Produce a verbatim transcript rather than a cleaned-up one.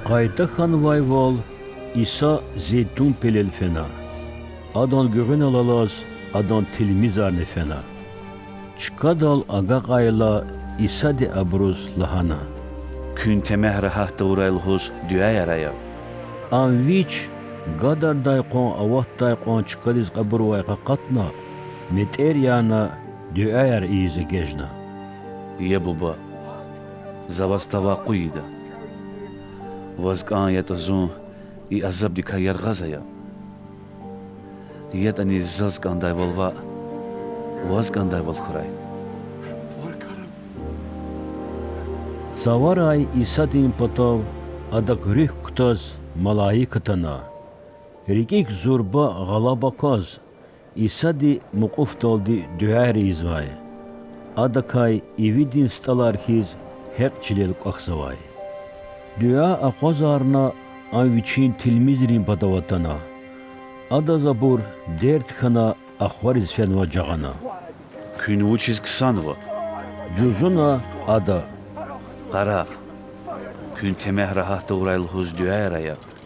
Къайда хьанвайвал, Иса Зейтун пелел фена. Адан гуьгъуьнал алаз Адан тилмизарни фена. Чкадал агакьайла, Исади абуруз лагьана: Куьн темягь регьят тавурай лугьуз дуьаяр ая. Ам Вич гадардай къван аватдай кьван чкадиз кьабурвай къакъатна, метӀер яна, дуьаяр ийиз эгечӀна: Я Буба, За Ваз тавакъу ийида. Ваз кӀан ятӀа Зун и азабдикай яргъаз ая. ЯтӀани Заз кӀандайвал ваъ, Ваз кӀандайвал хьурай. Цаварай Исадин патав Адак руьгь кутаз малаик атана. РикӀик зурба гъалаба кваз, Исади мукьуфдалди дуьаяр ийизвай. Адакай ивидин стӀалар хьиз гьекь чилел кӀвахьзавай. Дуьа акъвазарна, Ам Вичин тилмизрин патав атана. Адаз абур дерт хьана, ахвариз фенваз жагъана. Куьн вучиз ксанва? жузуна Ада. Къарагъ, куьн темягь регьят тавурай лугьуз дуьаяр ая.